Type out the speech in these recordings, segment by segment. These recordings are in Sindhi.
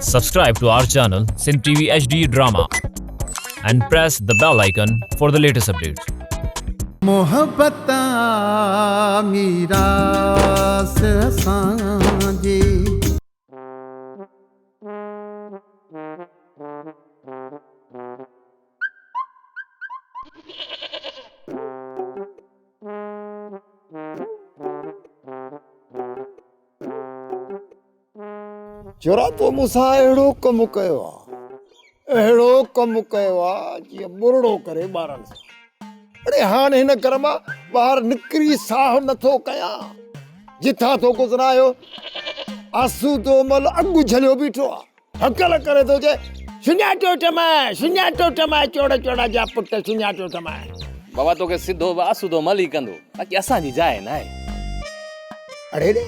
Subscribe to our channel Sindh TV HD Drama and press the bell icon for the latest updates. محبت آ ميراث اسان جي. چورا تو مون سان اهڙو ڪم ڪيو آ، اهڙو ڪم ڪيو آ جيئن ٻرڙو ڪري ٻارن سان. اڙي هاڻ هن گهر مان ٻاهر نڪري ساهه نٿو ڪيان. جتان ٿو گذران اهو آسودو مل اڳ جهليو بيٺو آ. هڪل ڪري ٿو چئي، سڃاتو ٽماء، سڃاتو ٽماء، چوڙ چوڙا جا پٽ سڃاتو ٽماء. بابا توکي سڌو به آسودو مل ئي ڪندو، باقي اسان جي جاء ناهي. اڙي ڙي،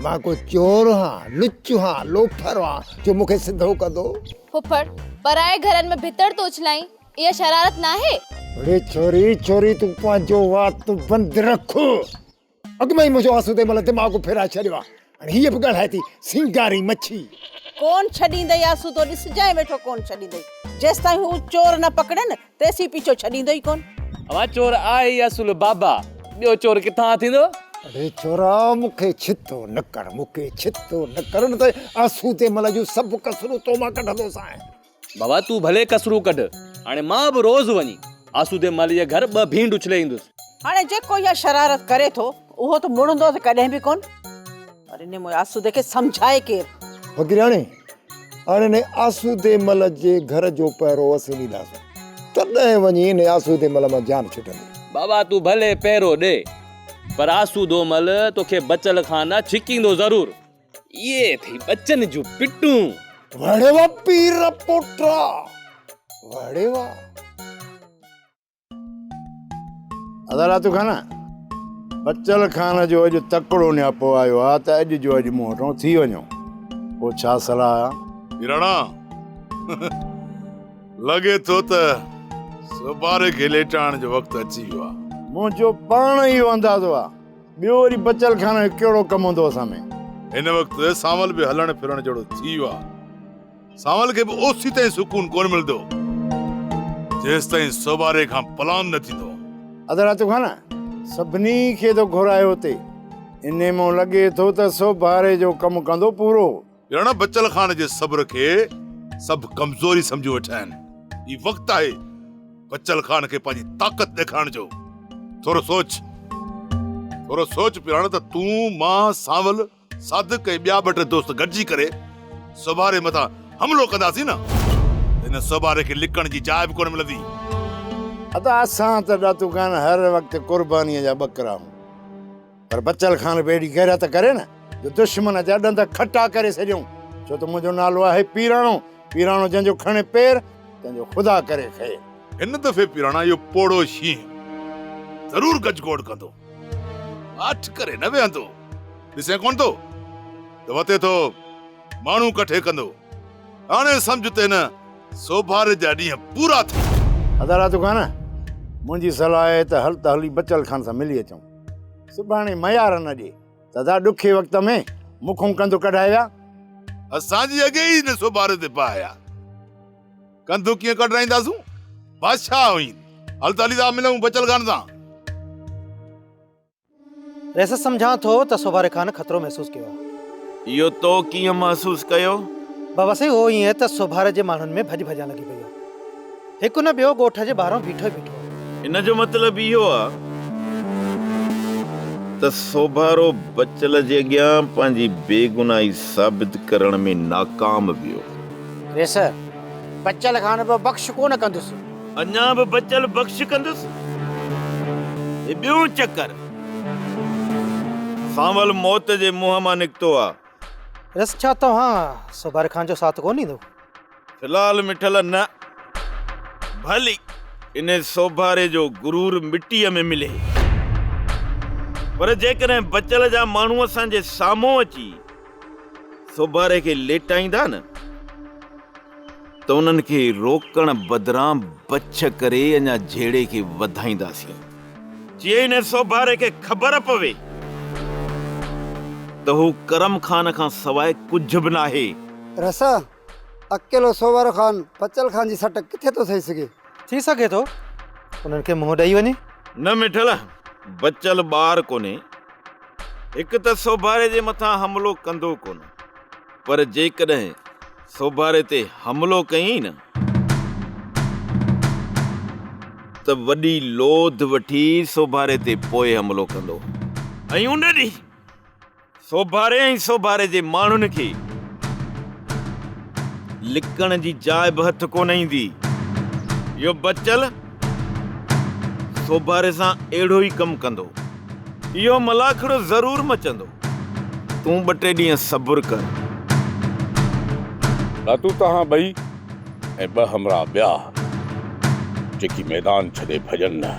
مان ڪو چور هان، لچ هان، لوفر هان جو مون کي سڌو ڪندو. ڦڦڙ، پرائي گهرن ۾ ڀتر ٿو اڇلائين، اها شرارت ناهي؟ اڙي ڇوري، ڇوري تون پنهنجو وات بند رک. اڳ ۾ ئي منهنجو آسودي مهل دماغ ڦيرائي ڇڏيو آهي. هاڻي هيء به ڳالهائي ٿي، سينگاري مڇي. ڪونه ڇڏيندئي آسودو، ڏسجانء ويٺو ڪونه ڇڏيندئي. جيستائين هو چور نه پڪڙين، تيسين پيڇو ڇڏيندو ئي ڪونه. اوهان چور آهي ئي اصل بابا، ٻيو چور ڪٿان ٿيندو؟ اڙي چورا، مون کي ڇتو نه ڪر، مون کي ڇتو نه ڪر، نه ته آسودي مهل جون سڀ ڪسرون تو مان ڪڍندوسانء. بابا تون ڀلي ڪسرون ڪڍ، هاڻي مان به روز وڃي آسودي مل جي گهر ٻه ڀينڊ اڇلي ايندس. هاڻي جيڪو اها شرارت ڪري ٿو، اهو ته مڙندو ته ڪڏهن به ڪونه. پر انهي موئي آسودي کي سمجهائي ڪير؟ فقيرياڻي، هاڻي انهي آسودي مل جي گهر جو پهرو اسين ڏينداسون، تڏهن وڃي انهي آسودي مل مان جان ڇٽندي. بابا تون ڀلي پهرو ڏي، پر آسودو مل توکي بچل کان نه ڇڪيندو ضرور. اهي اٿئي ٻچن جون پٽون. وڙي وا پير پوٽا وڙي وا. ادا راتو خان بچل خان جو اڄ تڪڙو نياپو آيو آ ته اڄ جو اڄ مون وٽان ٿي وڃو پوء ڇا صلاح آ؟ راڻا لڳي ٿو ته سوڀاري کي ليٽائڻ جو وقت اچي ويو آ. منهنجو پاڻ اهو اندازو آ. ٻيو وري بچل خان جو ڪهڙو ڪم هوندو اسان ۾. هن وقت سانول به هلڻ ڦرڻ جهڙو ٿي ويو آ. سانول کي به اوسيتائين سڪون ڪونه ملندو جيستائين سوڀاري کان پلان نه ٿيندو. ادا راتو خان سڀني کي تو گهرايو هتي. انهي مان لڳي ٿو ته سوڀاري جو ڪم ڪندو پورو. راڻا بچل خان جي صبر کي سڀ ڪمزوري سمجهي ويٺا آهن. هي وقت آهي بچل خان کي پنهنجي طاقت ڏيکارڻ جو. ٿورو سوچ. ٿورو سوچ پيراڻا ته تون، مان، سانول، صادق ۽ ٻيا ٻه ٽي دوست گڏجي ڪري سوڀاري مٿان حملو ڪنداسين نه ته هن سوڀاري کي لڪڻ جي جاء به ڪونه ملندي. ادا اسان ته ڏاتو خان هر وقت قربانيء جا ٻڪرا آهيون. پر بچل خان به اهڙي غيرت ڪري نه جو دشمن جا ڏند کٽا ڪري ڇڏيون، ڇو ته منهنجو نالو آهي پيراڻو، پيراڻو جنهن جو کڻي پير، تنهن جو خدا ڪري خير. هن دفعي پيراڻا اهو پوڙهو شينهن ضرور گجگوڙ ڪندو، ماٺ ڪري نه ويهندو. ڏسين ڪونه ٿو ته وتي ٿو ماڻهو ڪٺي ڪندو. هاڻي سمجهه ته هن سوڀاري جا ڏينهن پورا ٿي ويا. ادا راتو خان، منهنجي صلاح آهي ته هل ته هلي بچل خان سان ملي اچون. سڀاڻي ميار نه ڏي ته ادا ڏکي وقت ۾ مون کان ڪنڌ ڪڍائي ويا. اسان جي اڳي ئي هن سوڀاري تي باهه آ. ڪنڌ ڪيئن ڪڍرائينداسون؟ بادشاهه آهين. هل ته هلي ٿا ملون بچل خان سان. ريس سمجهان ٿو ته سوڀاري خان خطرو محسوس ڪيو آ. اهو تو ڪيئن محسوس ڪيو؟ بابا سائين اهو ائين ته سوڀاري جي ماڻهن ۾ ڀڄ ڀڄان لڳي پئي آ. هڪ نه ٻيو ڳوٺ جي ٻاهران بيٺو ئي بيٺو آ. ان جو مطلب اهو آ ته سوڀارو بچل جي اڳيان پنهنجي بيگناهي ثابت ڪرڻ ۾ ناڪام ويو. ريس، بچل خان به بخش ڪو نه ڪندس. اڃا به بچل بخش ڪندس؟ هي ٻيون چڪر. سانول موت جي منهن مان نڪتو آ. ريس، ڇا توهان سوڀاري خان جو ساٿ ڪو نه ڏيندو؟ في الحال مٺل نه. ڀلي انهي سوڀاري جو غرور مٽيء ۾ ملي، پر جيڪڏهن بچل جا ماڻهو اسان جي سامهون اچي سوڀاري کي ليٽائيندا نه ته انهن کي روڪڻ بدران بڇ ڪري اڃا جهيڙي کي وڌائينداسين. جيئن انهي سوڀاري کي خبر پوي ته هو ڪرم خان کان سواء ڪجهه به ناهي. رسا! اڪيلو سوڀارو خان بچل خان جي سٽ ڪٿي ٿو سهي سگهي؟ ٿي سگهي ٿو انهن کي منهن ڏئي وڃي. نه مٺل، بچل ٻار ڪونهي. هڪ ته سوڀاري جي مٿان حملو ڪندو ڪونه، پر جيڪڏهن سوڀاري تي حملو ڪيائين نه ته وڏي لوڌ وٺي سوڀاري تي پوء حملو ڪندو ۽ ان ڏينهن سوڀاري ۽ سوڀاري جي ماڻهن کي لڪڻ جي جاء به هٿ ڪونه ايندي. اهو بچل سوڀاري سان اهڙو ئي ڪم ڪندو. اهو ملاکڙو ضرور مچندو. تون ٻه ٽي ڏينهن صبر ڪر. ڏاتو توهان ٻئي ۽ ٻه همراهه ٻيا جيڪي ميدان ڇڏي ڀڄن نه،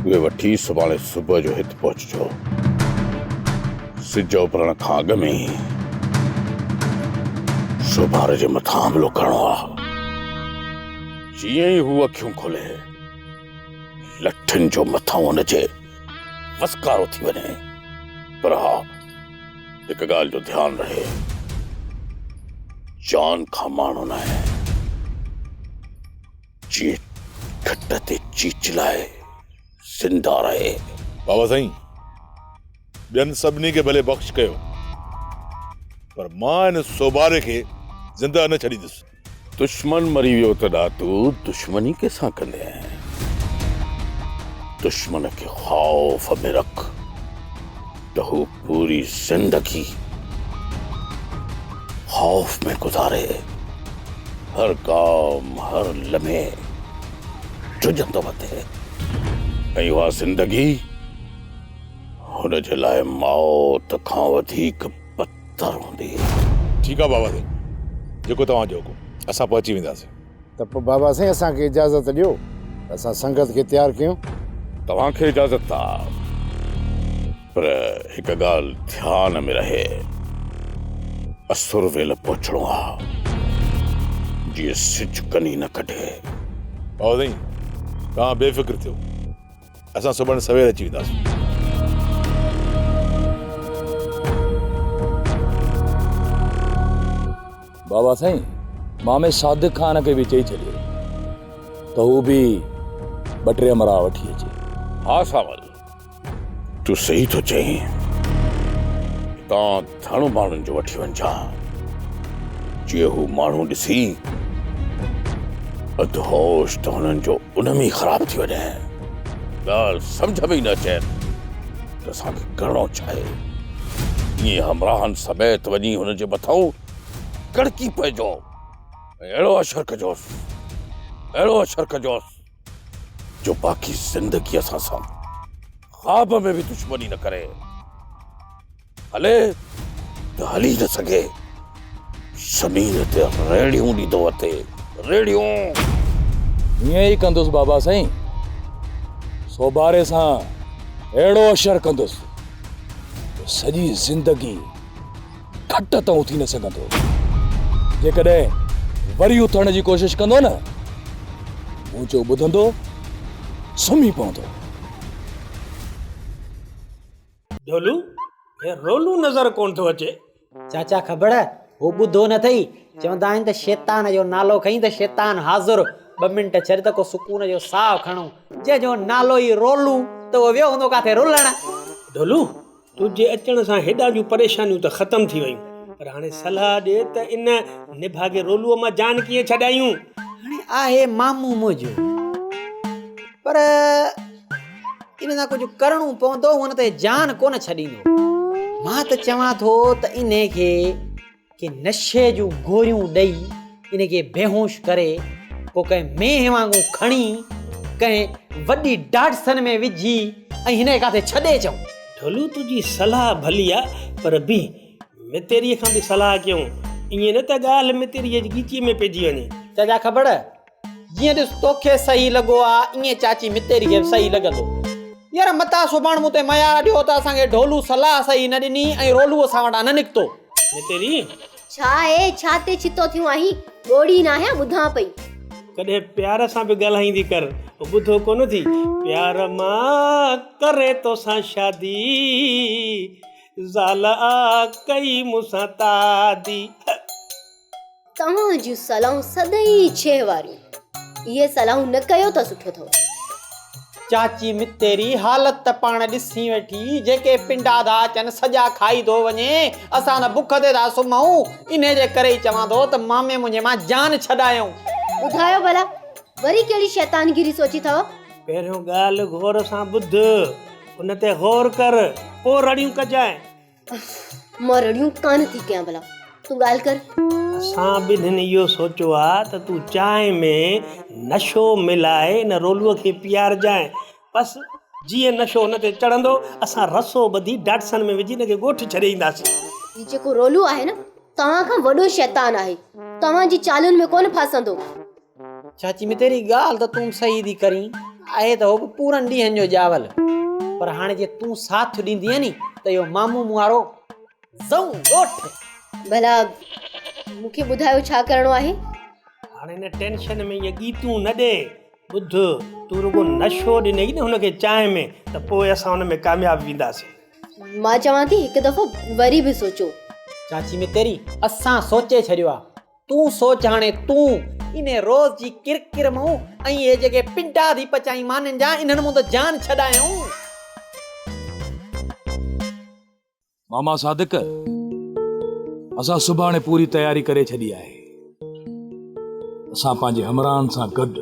اهي وٺي سڀاڻي صبح جو هت پهچجو. سج اڀرڻ کان اڳ ۾ ئي سوڀار جي مٿان حملو ڪرڻو آ. جيئن ئي هو اکيون کولي، لٺين جو مٿان هن جي وسڪارو ٿي وڃي. پر ها، هڪ ڳالهه جو ڌيان رهي، جان کان ماڻهو ناهي، جيئن کٽ تي چيچلائي زنده رهي. بابا سائين، ٻين سڀني کي ڀلي بخش ڪيو، پر مان هن سوڀاري کي زنده نه ڇڏيندس. دشمن مري ويو ته ڏاتو دشمني ڪنهن سان ڪندين؟ دشمن کي خوف ۾ رک ته هو پوري زندگي خوف ۾ گذاري، هر گام هر لمحي ڊڄندو وتي ۽ اها زندگي هن جي لاء موت کان وڌيڪ بدتر هوندي. ٺيڪ آ بابا سائين جيڪو توهان جو حڪم اسان پهچي وينداسين. ته پوء بابا سائين اسان کي اجازت ڏيو ته اسان سنگت کي تيار ڪيون. توهان کي اجازت آ پر هڪ ڳالهه ڌيان ۾ رهي اسر ويل پهچڻو آ جيئن سج ڪني نه ڪڍي. بابا سائين توهان بي فڪر ٿيو. اسان سڀاڻي سوير اچي وينداسون. بابا سائين مامي صادق خان کي به چئي ڇڏيو ته هو به ٻه ٽي امراء وٺي اچي. ها سانول تون صحيح ٿو چئين. هتان ڌڻ ماڻهن جو وٺي وڃجان جيئن هو ماڻهو ڏسي اڌ هوش ته هنن جو ان ۾ ئي خراب ٿي وڃي. ڳالهه سمجهه ۾ ئي نه اچين ته اسان کي ڪرڻو ڇا آهي. ائين همراهن سميت وڃي هن جي مٿئون ڪڙڪي پئجو ۽ اهڙو حشر ڪجوس، اهڙو حشر ڪجوس جو باقي زندگي اسان سان خواب ۾ به دشمني نه ڪري. هلي ته هلي نه سگهي. زمين تي ريڙهيون ڏيندو وتي، ريڙهيون. ائين ئي ڪندس بابا سائين. سوڀاري سان اهڙو اشر ڪندس جو سڄي زندگي کٽ تان اٿي نه سگهندو. جيڪڏهن وري اٿڻ جي ڪوشش ڪندو نه، منهنجو ٻڌندو سمهي پوندو. ڍولو، هي رولو نظر ڪونه ٿو اچي. چاچا کبڙ، هو ٻڌو نه اٿئي، چوندا آهن ته شيطان جو نالو کنئي ته شيطان حاضر، ٻه منٽ ڇڏ ته ڪو سڪون جو ساهه کڻون، جنهن جو نالو ئي رولو ته اهو ويو هوندو ڪاٿي رلڻ. ڍولو، تنهنجي اچڻ سان هيڏانهن جون پريشانيون ته ختم ٿي ويون، پر هاڻي صلاح ڏي ته ان نڀاڳي رولوء مان جان ڪيئن ڇڏايون؟ هاڻي آهي مامو منهنجو، پر ان سان ڪجهه ڪرڻو پوندو، هونئن ته جان ڪونه ڇڏيندو. مان ته چوان ٿو ته انهي کي ڪي نشي جون گوريون ڏئي ان کي بيهوش ڪري پوء ڪنهن مينهن وانگون کڻي ڪنهن وڏي ڊاٽسن ۾ وجهي ۽ هن کي ڪاٿي ڇڏي اچون. ڍولو تنهنجي صلاح ڀلي آ پر بيهه متيريء کان به صلاح ڪيون ائين نه ته ڳالهه متيريء جي ڳچيء ۾ پئجي وڃي. چاچا کبڙ جيئن ڏس توکي صحيح لڳو آ ائين چاچي متيري کي به صحيح لڳندو. يار متان سڀاڻ مون تي ميار ڏيو ته اسان کي ڍولو صلاح صحيح نه ڏني ۽ رولو اسان وٽان نه نڪتو. متيري! ڇا آهي؟ ڇا تي ڇتو ٿيون آهين؟ ٻوڙي ناهيان ٻڌان پئي. ڪڏهن پيار سان به ڳالهائيندي ڪر. ٻڌو ڪونه ٿي. پيار مان ڪري توسان شادي زال آ ڪئي مون سان تعدي. توهان جون صلاحون سدائين ڇيهه واريون. اهي صلاحون نه ڪيو ته سٺو اٿو. چاچي متيري حالت ته پاڻ ڏسين ويٺي، جيڪي پنڊا ٿا اچن سڄا کائي ٿو وڃي، اسان ته بک تي ٿا سمهون، انهي جي ڪري ئي چوان ٿو ته مامي منهنجي مان جان ڇڏايائون. ٻڌايو ڀلا وري ڪهڙي شيطانگيري سوچي اٿو؟ پهريون ڳالهه غور سان ٻڌ، ان تي غور ڪر، پوء رڙيون ڪجانء. مان رڙيون ڪانه ٿي ڪيان ڀلا تون ڳالهه ڪر. اسان ٻنهين اهو سوچيو آ ته تون چانهه ۾ نشو ملائي ان رولوء کي پيارجانء. بس جيئن نشو هن تي چڙهندو اسان رسو ٻڌي ڊاٽسن ۾ وجهي هن کي ڳوٺ ڇڏي اينداسين. هي جيڪو رولو آهي نه توهان کان وڏو شيطان آهي. توهان جي چالن ۾ ڪونه ڦاسندو. چاچي متيري ڳالهه ته تون صحيح ٿي ڪرين، آهي ته هو به پورن ڏينهن جو ڄاول، پر هاڻي جي تون ساٿ ڏيندينء ني ته اهو مامو مون وارو زئون ڳوٺ. ڀلا مون کي ٻڌايو ڇا ڪرڻو آهي؟ هاڻي ان ٽينشن ۾ اهي ڳيتون نه ڏي، ٻڌ تون رڳو نشو ڏنئي نه هن کي چانهه ۾ ته پوء اسان ان ۾ ڪامياب وينداسين. مان چوان ٿي هڪ دفعو وري به سوچو. چاچي متيري اسان سوچي ڇڏيو آ، تون سوچ هاڻي تون انهي روز جي ڪرڪر مون ۽ اهي جيڪي پنڊا ٿي پچائين مانين جا انهن مون ته جان ڇڏايائون. ماما صادق، اسان سڀاڻي پوري تياري ڪري ڇڏي آهي. اسان پنهنجي همراهن سان گڏ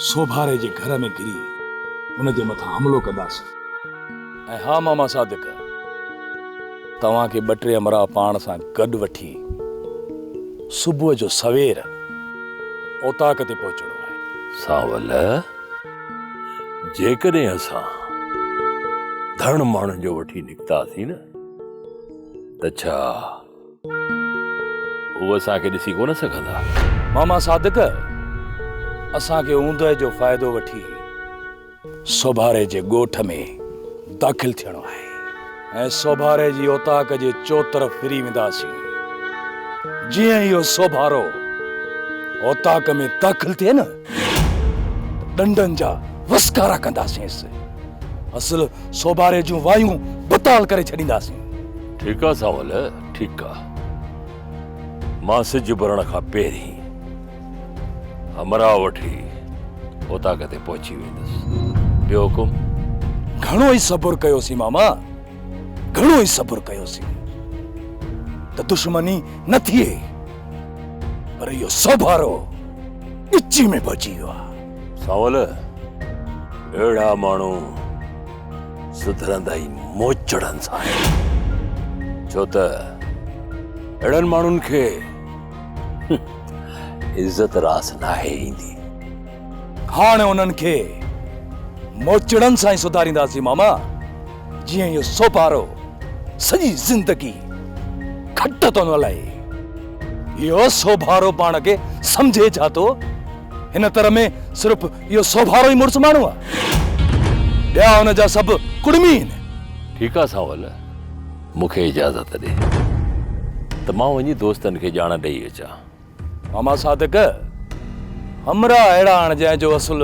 سوڀاري جي گهر ۾ گهري ان جي مٿان حملو ڪنداسين. ۽ ها ماما صادق، توهان کي ٻه ٽي همراهه پاڻ سان گڏ وٺي صبح جو سوير اوطاق تي پهچڻو آهي. سانول، جيڪڏهن اسان ڌڻ ماڻهن جو وٺي نڪتاسين نه ته ڇا هو اسان کي ڏسي ڪونه سگهندا. ماما صادق، اسان کي اوندهه جو فائدو وٺي سوڀاري جي ڳوٺ ۾ داخل ٿيڻو آهي ۽ سوڀاري جي اوطاق جي چوطرف ڦري وينداسين. جيئن اهو سوڀارو اوطاق ۾ داخل ٿئي نه ته ڏنڊن جا وسڪارا ڪنداسينس. اصل سوڀاري جون وايون بتال ڪري ڇڏينداسين. ٺيڪ آ سانول، ٺيڪ آ. مان سج اڀرڻ کان پهرين همراهه وٺي اوطاق تي پهچي ويندس. ٻيو حڪم؟ گهڻو ئي صبر ڪيوسين ماما، گهڻو ئي صبر ڪيوسين ته دشمني نه ٿئي، پر اهو سوڀارو ڳچي ۾ پهچي ويو آ. سانول، اهڙا ماڻهو سڌرندا ئي موچڙن سان آهن، ڇو ته اهڙن ماڻهن کي عزت راس ناهي ايندي. هاڻ انهن کي موچڙن سان ئي سڌارينداسين ماما، جيئن اهو سوڀارو سڄي زندگي کٽ تان نه لهي. اهو سوڀارو پاڻ کي سمجهي ڇا ٿو؟ هن تر ۾ صرف اهو سوڀارو ئي مڙس ماڻهو آهي، ٻيا ان جا سڀ ڪڙمي آهن. ٺيڪ آ سانول، مون کي اجازت ڏي ته مان وڃي دوستن کي ڄاڻ ڏئي اچان. ماما صادق، همراهه اهڙا آڻجانء جو اصل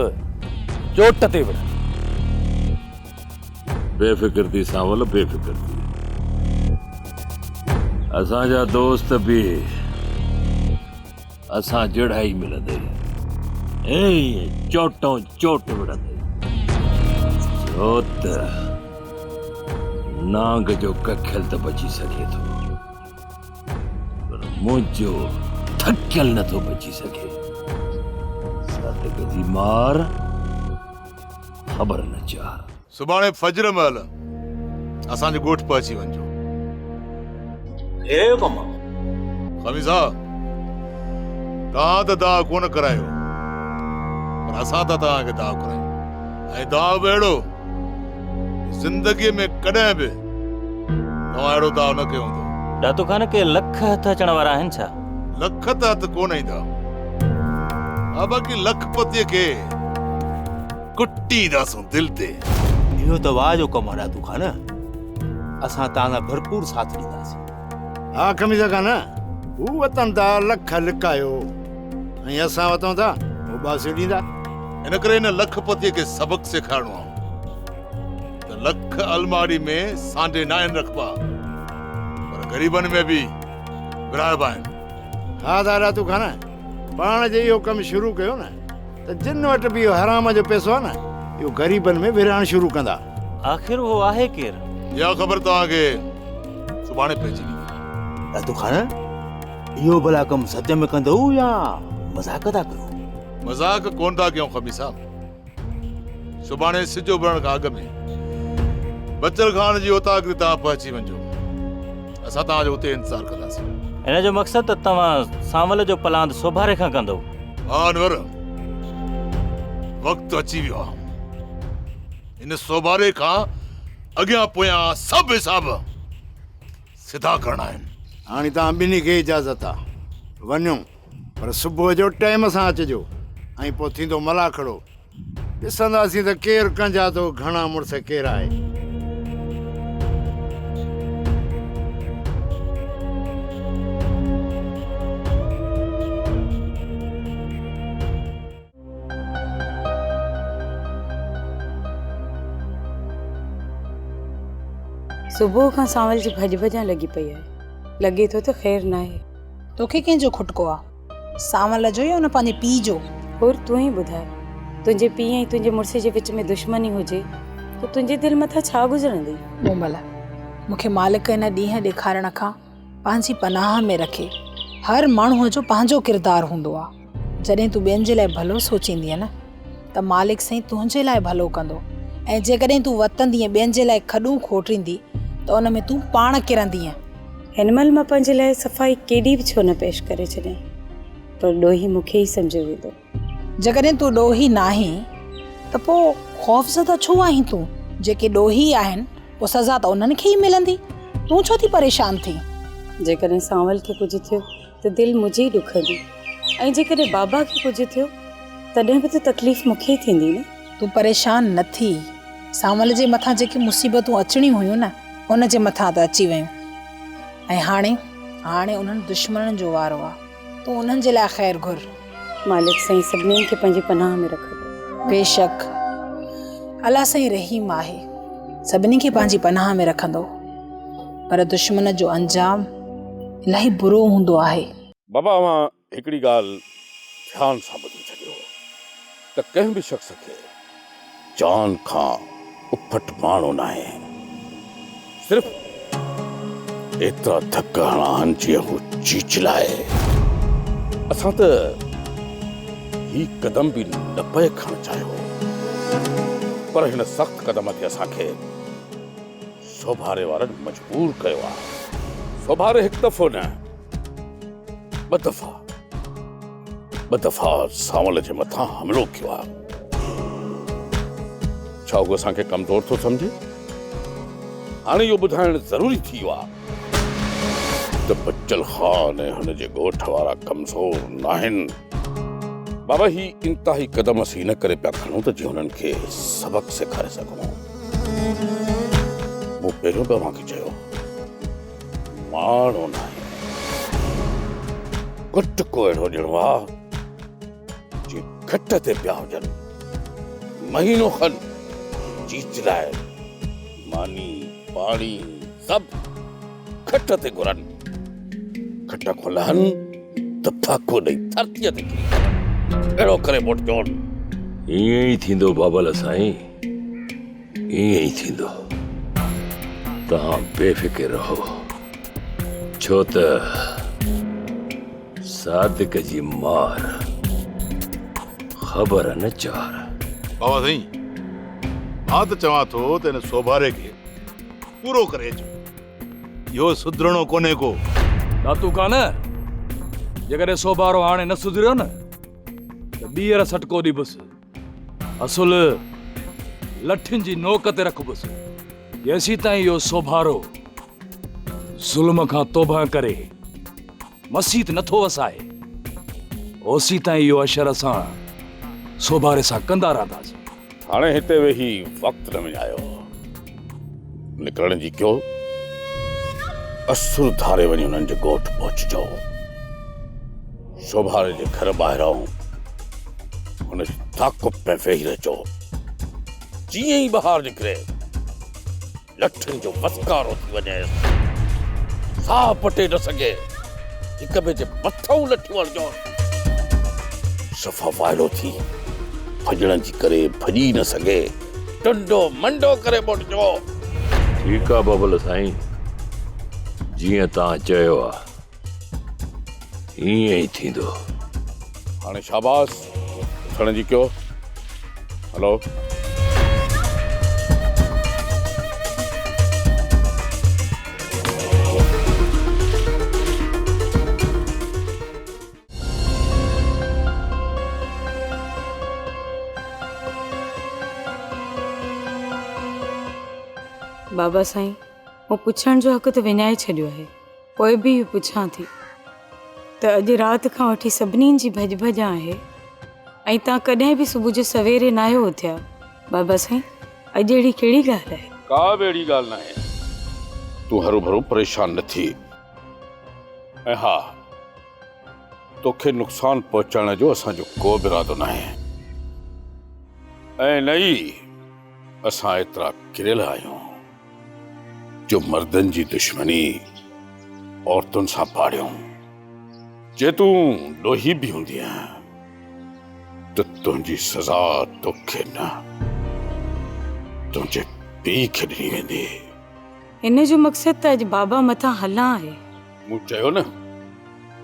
چوٽ تي وڙهن. بي فڪر ٿي سانول، بي فڪر ٿي. اسان جا دوست به اسان جهڙا ئي ملندئي. ائين چوٽون چوٽ وڙهندئي. ڇو ته نانگ جو ڪکيل ته بچي سگهي ٿو، پر منهنجو ٿڪيل نه ٿو بچي سگهي. صادق جي مار خبر نه چار. سڀاڻي فجر مهل اسان جي ڳوٺ پهچي وڃجو. خير جو ڪم آ. خميسا، توهان ته داء ڪونه ڪرايو، پر اسان ٿا توهان کي داء ڪرايون ۽ داء به اهڙو زندگيء ۾ ڪڏهن به توهان اهڙو داء نه ڪيو هوندو. ڏاتو خان، ڪي لک هٿ اچڻ وارا آهن ڇا؟ لک ته هٿ ڪونه ايندا. ها باقي لکپتيء کي ڪٽينداسون دل تي. اهو ته واهه جو ڪم آ ڏاتو خان، اسان توهان سان ڀرپور ساٿ ڏينداسين. ها خميسا خان، هو وتن ٿا لک لڪايو ۽ اسان وتون ٿا اوٻاسيون ڏيندا. ان ڪري هن لکپتيء کي سبق سيکارڻو آ ته لک الماڙي ۾ سانڍي ناهن رکبا پر غريبن ۾ به ورهائبا آهن. ها دادا تون کان پاڻ جي اهو ڪم شروع ڪيو نه ته جن وٽ به اهو حرام جو پئسو آهي نه اهو غريبن ۾ ورهائڻ شروع ڪندا. آخر اهو آهي ڪير؟ اها خبر توهان کي سڀاڻي پئجي ويندي. دادو خان اهو ڀلا ڪم سچ ۾ ڪندؤ يا مذاق ٿا ڪيو؟ مذاق ڪونه ٿا ڪيون خميسا. سڀاڻي سج اڀرڻ کان اڳ ۾ بچل خان جي اوطاق تي توهان پهچي وڃجو. اسان توهان جو اتي انتظار ڪنداسين. ان جو مقصد ته توهان سانول جو پلاند سوڀاري کان ڪندؤ. ها انور، وقت اچي ويو آهي. ان سوڀاري کان اڳيان پويان سڀ حساب سڌا ڪرڻا آهن. هاڻي توهان ٻنهي کي اجازت آ. وڃو، پر صبح جو ٽيم سان اچجو ۽ پوء ٿيندو ملاکڙو. ڏسنداسين ته ڪير ڪنجهاتو گهڻا مڙس ڪير آهي. صبح کان سانول جي ڀڄ ڀڄان لڳي پئي آهي. لڳي ٿو ته خير ناهي. توکي ڪنهن جو کٽڪو آ؟ سانول جو يا ان پنهنجي پيء جو؟ حور تون ئي ٻڌاء، تنهنجي پيء ۽ تنهنجي مڙس جي وچ ۾ دشمني هجي ته تنهنجي دل مٿان ڇا گذرندي؟ مومل، مون کي مالڪ ان ڏينهن ڏيکارڻ کان پنهنجي پناهه ۾ رکي. هر ماڻهوء جو پنهنجو ڪردار هوندو آ. جڏهن تون ٻين جي لاء ڀلو سوچيندينء نه ته مالڪ سائين تنهنجي لاء ڀلو ڪندو ۽ جيڪڏهن تون وتندينء ٻين جي لاء کڏون کوٽيندي ته ان ۾ تون پاڻ ڪرندينء. هن مهل مان پنهنجي لاء صفائي ڪيڏي به ڇو نه پيش ڪري ڇڏيان پر ڏوهي مون کي ئي سمجهيو ويندو. جيڪڏهن تون ڏوهي ناهين ته پوء خوفزده ڇو آهين تون؟ جيڪي ڏوهي آهن پوء سزا ته انهن کي ئي ملندي، تون ڇو ٿي پريشان ٿين؟ جيڪڏهن سانول کي ڪجهه ٿيو ته دل منهنجي ئي ڏکندي ۽ جيڪڏهن بابا کي ڪجهه ٿيو تڏهن به ته تڪليف مون کي ئي ٿيندي نه. تون پريشان نه ٿي، سانول جي مٿان جيڪي مصيبتون اچڻيون هيون نه ان جي مٿان ته اچي ويون ۽ هاڻي هاڻي انهن دشمنن جو وارو آ، تون انهن جي لاء خير گهر. مالڪ سائين سڀني کي پنهنجي پناهه ۾ رکندو. بيشڪ الله سائين رحيم آهي، سڀني کي پنهنجي پناهه ۾ رکندو، پر دشمن جو انجام الاهي برو هوندو آهي. بابا اوهان هڪڙي ڳالهه ڌيان سان ٻڌي ڇڏيو ته ڪنهن به شخص کي جان کان اڦٽ ماڻو ناهي. صرف ايترا ڌڪ هڻا آهن جيئن هو چيچلائي. اسان ته هي قدم به نه پئي کڻڻ چاهيو پر هن سخت قدم تي اسان کي سوڀاري وارن مجبور ڪيو آهي. سوڀاري هڪ دفعو نه ٻه دفعا ٻه دفعا سانول جي مٿان حملو ڪيو آهي. ڇا هو اسان کي ڪمزور ٿو سمجهي؟ هاڻي اهو ٻڌائڻ ضروري ٿي ويو آهي ته بچل خان ۽ هن جي ڳوٺ وارا ڪمزور ناهن. بابا هي انتهائي قدم اسين ان ڪري پيا کڻون ته جيئن هنن کي سبق سيکاري سگهون. مون پهريون به اوهان کي چيو ماڻهو ناهي. ڪٽڪو اهڙو ڏيڻو آهي جي کٽ تي پيا هجن. مهينو کن چيچلائي ماني پاڻي سڀ کٽ تي گهرن. کٽ کان لهن ته ڦاڪو ڏئي ڌرتيء تي ڪري پون. اهڙو ڪري موٽجون. ائين ئي ٿيندو بابل سائين، ائين ئي ٿيندو. توهان بي فڪر رهو، ڇو ته صادق جي مار خبر نه چار. بابا سائين مان ته چوان ٿو ته هن سوڀاري کي پورو ڪري اچو. اهو سڌرڻو ڪونهي ڪو. ڏاتو ڪانه، جيڪڏهن سوڀارو هاڻي نه سڌريو نه ته ٻيهر سٽڪو ڏبس. اصل لٺين جي نوڪ تي رکبس. جيسيتائين اهو سوڀارو ظلم کان توبهه ڪري مسيت نٿو وسائي، اوسيتائين اهو اشر اسان سوڀاري سان ڪندا رهنداسين. هاڻي هتي ويهي وقت نه وڃايو. نڪرڻ جي ڪيو. اسر ڌاري وڃي انهن جي ڳوٺ پهچجو. سوڀاري جي گهر ٻاهران هن جي تعاقب ۾ ويهي رهجو. جيئن ئي ٻاهر نڪري، لٺين جو وسڪارو ٿي وڃيس. ساهه پٽي نه سگهي. هڪ ٻئي جي مٿئون لٺيون هڻجون. صفا وائڙو ٿي ڀڄڻ جي ڪري ڀڄي نه سگهي، ٽنڊو منڊو ڪري موٽجو. ٺيڪ آ ببل سائين، جيئن توهان چيو آ ائين ئي ٿيندو. هاڻي شاباس اٿڻ جي ڪيو. هلو. بابا سائين، مون پڇڻ جو حق ته وڃائي ڇڏيو آهي، پوء به اهو پڇان ٿي ته اڄ رات کان وٺي سڀني جي ڀڄ ڀڄان آهي ۽ تان ڪڏهن به صبح جو سويري ناهيو اٿيا. بابا سائين، اڄ اهڙي ڪهڙي ڳالهه آهي؟ ڪا به اهڙي ڳالهه ناهي، تون هروڀرو پريشان نه ٿي ۽ ها توکي نقصان پهچائڻ جو اسان جو ڪو به ارادو ناهي ۽ نه ئي اسان ايترا ڪريل آهيون جو مردن جي دشمني عورتن سان پاڙيون. جي تون ڏوهي به هوندينء ته تنهنجي سزا توکي نه تنهنجي پيء کي ڏني ويندي. ان جو مقصد ته اڄ بابا مٿان هلان آهي. مون چيو نه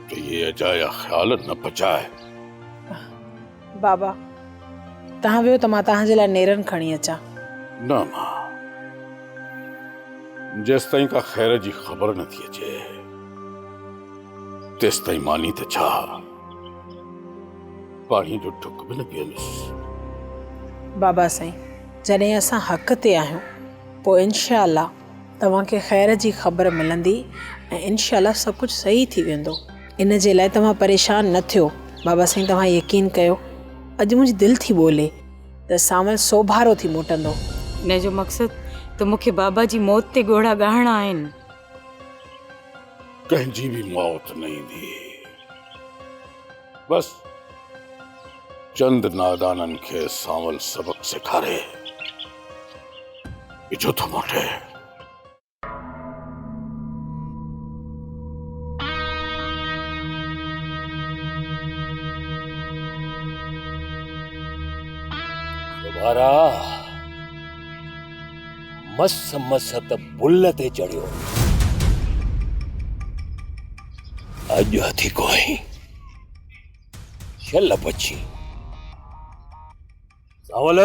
ته اهي اجايا خيال نه پچاء. بابا، توهان ويهو ته مان توهان جي لاء نيرن کڻي اچان. نه امان، جيستائين ڪا خير جي خبر نه ٿي اچي، تيستائين ماني ته ڇا، پاڻيء جو ڍڪ به نه پيئندس. بابا سائين، جڏهن اسان حق تي آهيون، پوء انشاء الله توهان کي خير جي خبر ملندي ۽ انشاء الله سڀ ڪجهه صحيح ٿي ويندو. ان جي لاء توهان پريشان نه ٿيو. بابا سائين توهان يقين ڪيو اڄ منهنجي دل ٿي ٻولي ته سانول سوڀارو ٿي موٽندو. ان جو مقصد ته مون کي بابا جي موت تي ڳوڙها ڳاهڻا آهن. ڪنهن جي به موت نه ايندي. بس چند نادانن کي سانول سبق سيکاري اجهو ٿو موٽي. ڀارا مس مس ته بل تي چڙهيو. اڄ هٿيڪو آهين. شل بچين. سانول،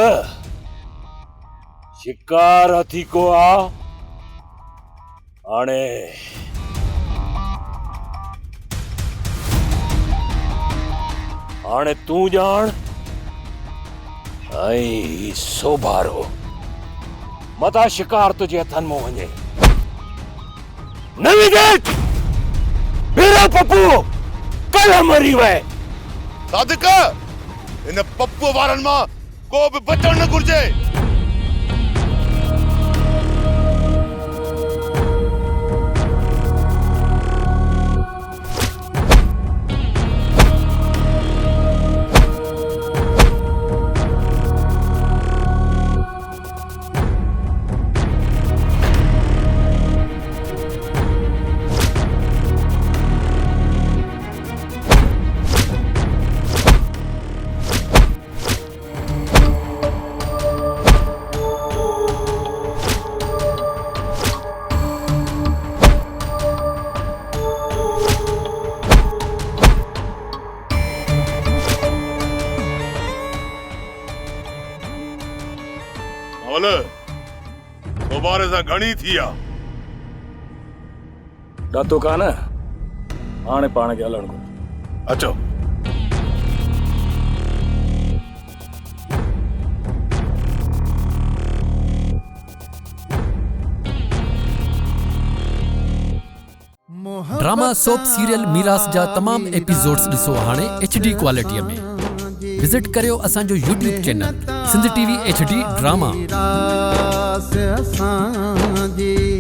شڪار هٿيڪو آ. هاڻي هاڻي تون ڄاڻ ۽ هي سوڀارو متان شڪار تنهنجي هٿن مان وڃي. نه ويندين! ڀيرا پپو ڪلهه مري وئي. صادق! هن پپوء وارن مان ڪو به بچڻ نه گهرجي. ڀول، سوڀاري سان گهڻي ٿي آ. ڏاتو ڪانه، هاڻي پاڻ کي هلڻ گهرجي. اچو. ڊراما سوپ سيريل ميراث جا تمام ايپيسوڊز ڏسو هاڻي ايڇ ڊي ڪوالٽي ۾ وزٽ ڪريو اسان جو YouTube channel Sindh T V H D drama. ميراث اسان جي.